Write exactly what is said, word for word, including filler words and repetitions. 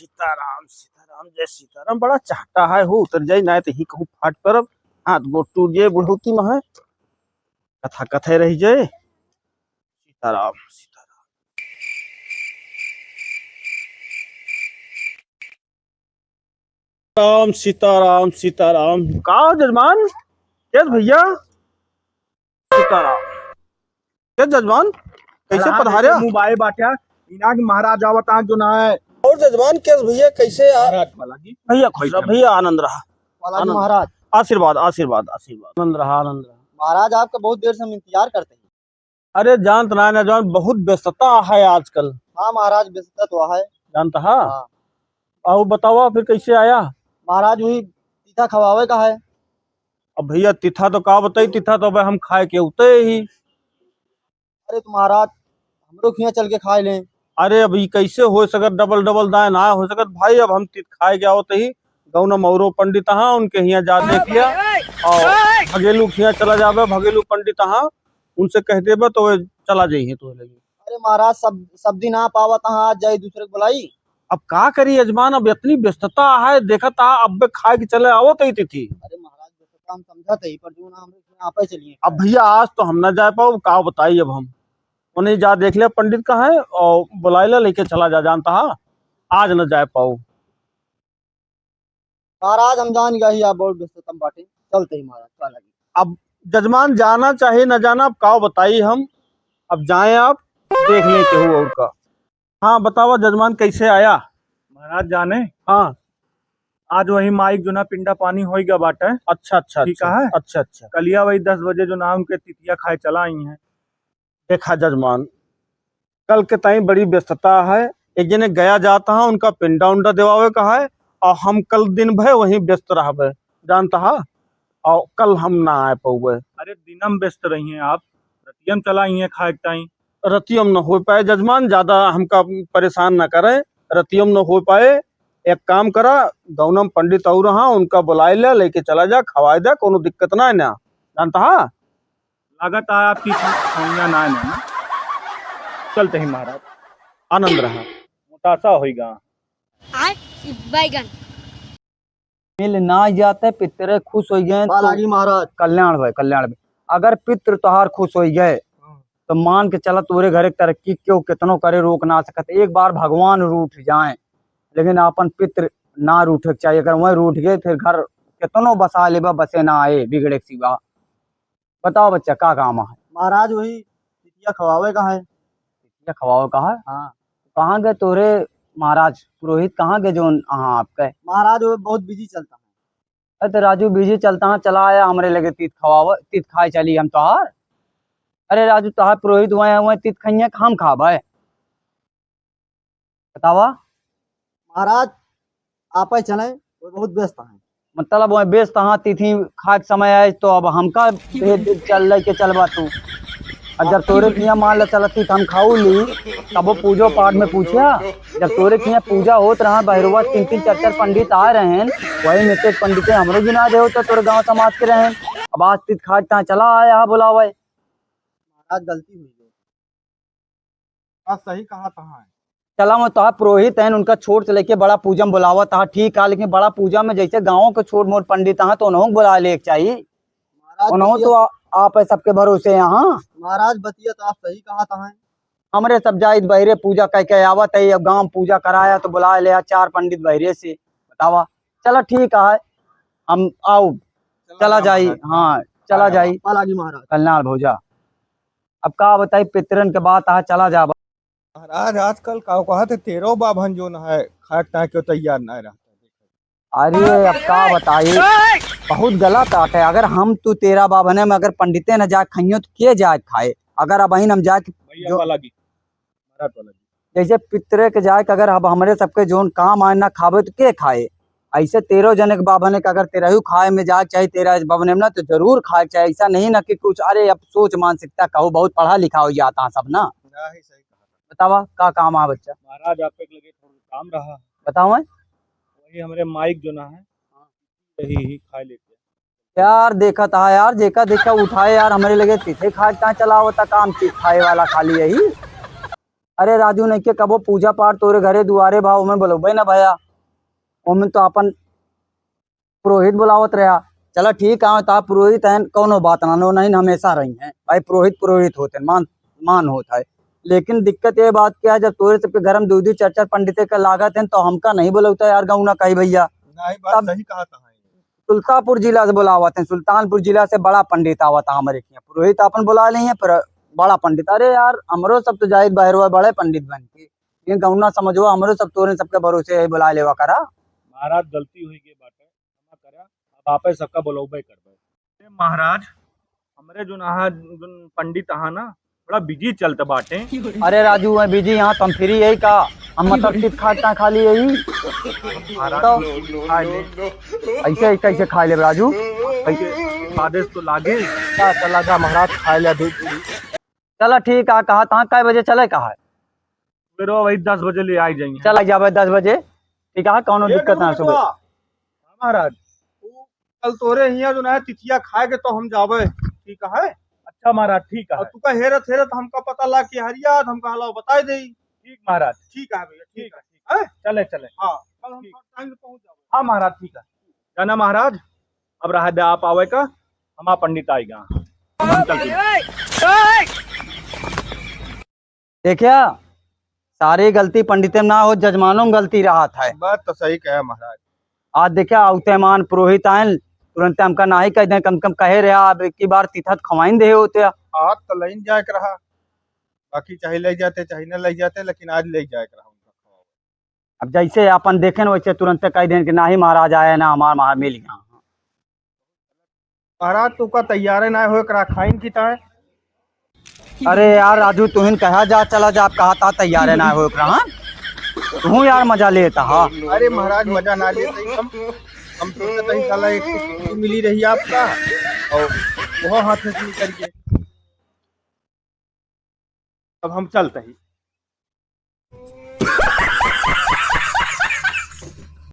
सीताराम, सीताराम, जय सीताराम। बड़ा चहटा है हो, उतर जाई, नाहीं तो ही कहूँ फाट परब, हाथ गोड़ टूट जाए, बुढ़ौती में है, कथा कथे रह जाए। सीताराम, सीताराम। राम, सीताराम, सीताराम। का हो जजमान? कैस भैया? सीताराम। कैस जजमान? कैसे पधारे? मुँह बाए बाट्या। इना के महाराज आवत आँख जो ना है। और जजमान कैस भैया कैसे आ-, महाराज वाला जी। भैया खुश रहा, बैठा। भैया आनंद रहा। वाला जी आनंद। महाराज। आशीर्वाद, आशीर्वाद, आशीर्वाद। आनंद रहा, आनंद रहा। महाराज आपका बहुत देर से हम इंतजार करते हैं। अरे जानत ना, ना जान, बहुत व्यस्तता है आजकल। हाँ महाराज, व्यस्तता तो है। जानत हा? हाँ। अउ बतावा फिर कैसे आया? महाराज वही तीथा खवावे का है। अब भैया तीथा तो का बताई, तीथा तो अब हम खाए के उते ही। अरे तो महाराज, हमरो खिया चल के खाए लें। अरे अब ई कैसे हो सकत, डबल डबल दाएँ ना हो सकत भाई। अब हम तीत खाए के आवत ही, गौनम औरो पंडित हाँ, उनके हिया जा देख लिया और भगेलू खिया चला जाबे, भगेलू पंडित हाँ, उनसे कह देबे तो वे चला जइहे तोहे लगे। अरे महाराज, सब, सब दिन आप आवत हाँ, आज जाई दूसरे के बुलाई। अब का करी यजमान, अब इतनी व्यस्तता है, देखत आ, अब खाए के चले आवत ही तिथि। अरे महाराज, व्यस्तता हम समझत ही, पर जो ना हमरे खिया आपे चलिए। अब भैया आज तो हम ना जा पाओ, का बताई अब हम। उन्हें जा देख ले पंडित कहाँ है और बुलाए ला, लेके चला जा, जानत हा आज न जा पाओ। महाराज हम जान गए ही आप बहुत व्यस्ततम बाटे, चलते ही महाराज, का लगी। अब जजमान जाना चाहे न जाना, अब का बताई हम, अब जाए आप देख ले केहू और का। हाँ बतावा जजमान कैसे आया? महाराज जाने, हाँ। आज वही माइक जो ना पिंडा पानी होई गया बाटे। अच्छा, अच्छा, ठीक अच्छा, है। अच्छा, अच्छा। कलिया वही दस बजे जो ना उनके तिथिया खाए चला आई हैं। देखा जजमान, कल के ताई बड़ी व्यस्तता है। एक जने गया जात हा, उनका पिंडा उंडा देवावे का है, और हम कल दिन भर वहीं व्यस्त रहबे, जानत हा, और कल हम ना आए पउबे। अरे दिनम व्यस्त रही हैं आप, रतियम चला आई हैं खाए के ताई। रतियम न हो पाए जजमान, ज्यादा हमका परेशान न करे, रतियम न हो पाए। एक काम करा, गौनम पंडित और हाँ, उनका बुलाए ले, लेके चला जा, खवाए दे, कोनो दिक्कत ना है ना, जानत हा। लागत आ आपकी समझा ना है ना। चलते ही महाराज। आनंद रहा। मोटासा होइगा। आय, बैगन। मिल ना जाते, पितरे खुश होइ गए। बा तो लागी महाराज। कल्याण भए, कल्याण भए। अगर पित्र तोहार खुश होइ गए, हाँ। तो मान के चला, तोरे घरे तरक्की केहू केतनो करे, रोक ना सकत। एक बार भगवान रूठ जाए, लेकिन आपन पित्र ना रूठे के चाहिए। अगर वहीं रूठ गए, फिर घर केतनो बसा लेबा, बसे ना आए, बिगड़े के सिवा। बताओ बच्चा, का काम है? महाराज, वही तिथिया खवावे का है। तिथिया खवावे का है? हाँ। कहाँ गए तोरे महाराज पुरोहित, कहाँ गए जोन अहाँ आपके? महाराज, वो बहुत busy चलता है। अरे तो राजू, busy चलता है, चला आया हमरे लगे तीत खवावे, तीत खाए चली हम तोहार। अरे राजू, तोहार पुरोहित वहीं, वहीं तीत खइहें कि हम खाबे? बतावा। महाराज, आपे चले, वो बहुत व्यस्त हैं। मतलब, वहीं व्यस्त हाँ, तिथि खाए के समय आए, तो अब हमका भेज दे, चल, लेके चलबा तू। अब जब तोरे किया मान ला चलत थी, तो हम खाऊ ली, तब वो पूजो पाठ में पूछा, जब तोरे किया पूजा होत रहा, बहिरवा तीन तीन चार चार पंडित आए रहेन, वही में से एक पंडित हमरो गिना दे होता, तोरे गाँव समाज के रहेन। अब आज तीत खाए के तहाँ चला आया है बुलावे। महाराज, गलती हुई है। हाँ, सही कहा तहाँ है। चला, वो तोहार पुरोहित हैं, उनका छोट से लेके बड़ा पूजा में बुलावा तहाँ, ठीक है, लेकिन बड़ा पूजा में जैसे गाँव के छोट मोट पंडित हैं, तो उन्हों को बुला ले के चाहिए। महाराज, उन्हों बतिया तो आ-, आप है सबके भरोसे यहाँ। महाराज, बतिया तो आप सही कहा तहाँ है। हमरे सब जाइत बहिरे पूजा कह के आवत है, अब गाँव पूजा कराया तो बुला ले आ चार पंडित बहिरे से, बतावा। चला, ठीक है, हम आओ, चला चला जाई, महाराज। हाँ, चला हाँ, जाई। पा लागी महाराज। कल्याण भौजा। अब का बताई पितरन के बात, आ चला जाबा। महाराज, आजकल का कहत है, तेरो बाभन जोन है, खाए के ताए क्यों तैयार ना रहता। अरे, अब का बताई, बहुत गलत बात है। अगर हम तू तेरा बाभने में अगर पंडिते न जाए खाइयो, तो के जाए खाए? अगर अब हम जाए भैया जो वाला की, महाराज वाला की। जैसे पितरे के जाए के अगर अब हमरे सबके जोन काम आए ना खाबे, तो के खाए? ऐसे तेरह जने के बाभने के अगर तेरहू खाए में जाए के चाही, तेरह बाभने में ना, तो जरूर खाए के चाही। ऐसा नहीं ना कि कुछ, अरे, अब सोच मानसिकता कहू, बहुत पढ़ा लिखा हो जाता है सब ना। नहीं, सही कहा। बतावा, का काम आ बच्चा? महाराज, आप एक लगे थोड़ा काम रहा। बताओ। वही हमरे माइक जो ना है, यही ही खाए लेते हैं। यार, देखत हा यार, जेका देखा उठाए यार, हमरे लगे तीथे खाए के कहाँ चला होता काम, तीत खाए वाला खाली यही। अरे राजू, नहीं के कबो पूजा पाठ तोरे घरे दुआरे भा, ओमे बोलबे ना भया, ओमे तो अपन पुरोहित बुलावत रहा। चला ठीक है, ता पुरोहित हैं, कौनो बात ना, नो नहीं हमेशा रही हैं भाई, पुरोहित पुरोहित होते हैं, मान मान होता है। लेकिन दिक्कत ये बात क्या है, जब तोरे सबके घर में दो दो चार चार पंडिते के लागत हैं, तो हमका नहीं बुलौता यार, गौना कही भैया। नहीं, बात तब सही कहा था। सुल्तानपुर जिला से बुलावत हैं, सुल्तानपुर जिला से बड़ा पंडित आवत है हमारे यहाँ, पुरोहित अपन बुला लिए हैं, पर बड़ा पंडित। अरे यार, हमरो सब तो जाहिर बाहर हुआ, बड़े पंडित बन के, ये गौना समझो, हमरो सब तोरे सबके भरोसे है, बुला लेवा करा। महाराज, गलती हुई गई बात है, क्षमा करा, अब आपे सबका बुलौबे करबे। ए महाराज, हमरे जोन अहा, जोन पंडित अहा ना, बड़ा बिजी चलत बाटे। अरे राजू, मैं बिजी यहाँ, तुम फ्री यही का? हम मतलब चित खाट ना खाली यही। महाराज, तो खा ले। ऐसे ही कैसे खा ले राजू? ऐसे आदेश तो लागे। का, का लगा महाराज, खा ले अभी। चला ठीक है, कहा था कै बजे चले, कहा है? फिर वो वही दस बजे ले आई जाएंगे। चला जाबे दस बजे, ठीक है, कौनो ए दिक्कत ना डुगु सुबह। बेटवा। हाँ महाराज, वो कल तोरे हियाँ जो ना है तिथिया खाए के तो हम जाबे, ठीक है? अच्छा महाराज, ठीक है। और तुका हेरत हेरत हमका पता लाग के हरिया, तो हमका हलाओ बताई देई। ठीक महाराज। ठीक है भैया, ठीक ठीक है। है, ठीक। हैं? चले, चले। हाँ, कल हम ठीक। Time से पहुँच जाबे। हाँ महाराज, ठीक है। जाना महाराज, अब रहा दे आप आवे का, हमार पंडित आएगा। हम चलते हैं। देखिया, सारी गलती पंडिते में ना हो, जजमानों में गलती रहत है। बात तो सही कहे महाराज। आज देखिया, अउते मान पुरोहित आयल, तुरंते हमका नाही कह दें, कम से कम कहे रहा, अब एक ही बार तीथा त खवाइन दे होते। आज तो लइन जाए के रहा, बाकी चाहे ले जाते, चाहे न ले जाते, लेकिन आज ले जाए के रहा उनका खवावे। अब जैसे अपन देखेन, वैसे तुरंते कह दें कि नाही महाराज आए ना, हमार महाराज मिल गया। महाराज, तुका तैयारे ना होए करा खाइन की ताए। अरे यार राजू, तुहिन कहा जा, चला जा, आप कहा था तैयारे ना होए करा, हाँ? तू यार मजा लेता, हाँ? अरे महाराज, मजा ना लेते हम, हम सोचत रही साला एक छुट्टी मिली रही आपका, और वो हाथ से निकल के। अब हम चलते ही।